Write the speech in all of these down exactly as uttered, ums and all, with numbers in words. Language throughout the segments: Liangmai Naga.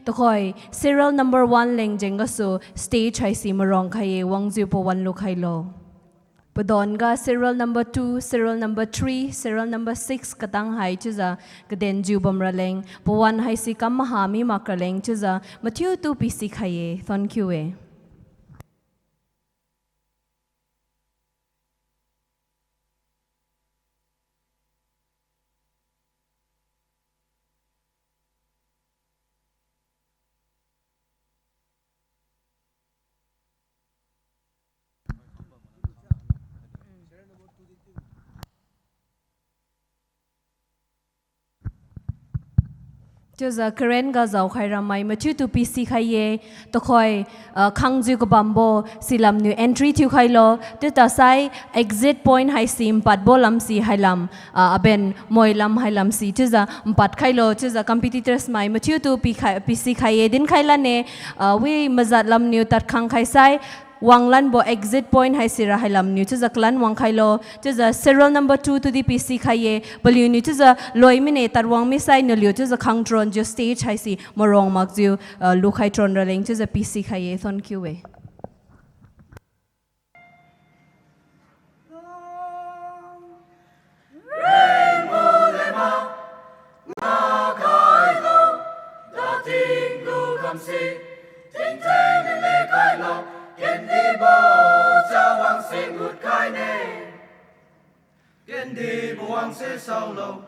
Tuhoi serial number one leng jeng gasu stage haise maruang khai-e, wangjiu pawan lukhailo. Padon ga serial number two, serial number three, serial number six katang hai chiujiu kadenjiu bamra leng, pawan haise kam maha mi makra leng chiujiu mathiutu pisikhai-e. Thonkiu-e. Chiujiu karen ga jaokhai ramai mathiutu pisikhai-e, tuhoi, ah, khangjiu kabambo silamniu entry thiukhailo, chiutasai exit point haise mpadbo lamse hailam, ah, aben moi lam hailamse chiujiu mpadkhailo, chiujiu competitors mai mathiutu pikhai, pisikhai-e dinkhai lane, ah, wi majat lamniu tadkhang khaisai, wanglanbo exit point haisira hailamniu chiujiu kalan wangkhailo, chiujiu serial number two tudi pisikhai-e, paliuniu chiujiu loi mine tadwang misai naliu chiujiu khang tronjiu stage haise maruang makjiu, ah, lukhai tron raleng chiujiu pisikhai-e, thonkiu-e. Rengmu lema, ngakhailo, dating gu khamsi, tingtheng leng lekhailo, kendibo chawang se ngutkhai ne. Kendibo wang se saolo.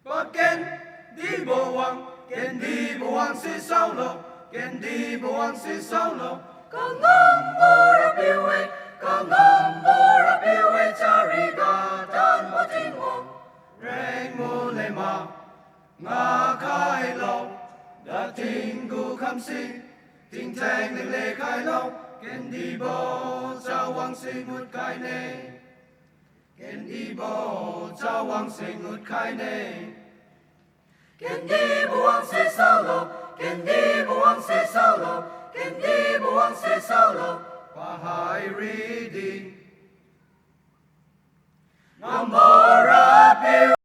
Pakendibo wang, kendibo wang se saolo, kendibo wang se saolo. Kangambo Rapiu-e, kangambo Rapiu-e, chariga tanbo Tingwang. Rengmu lema, ngakhailo, dating gu khamsi, tingtheng leng lekhailo, kendibo chawang se ngutkhai ne. Kendibo chawang se ngutkhai ne. Kendibo wang se saolo, kendibo wang se saolo, kendibo wang se saolo, pahai ridi. Ngam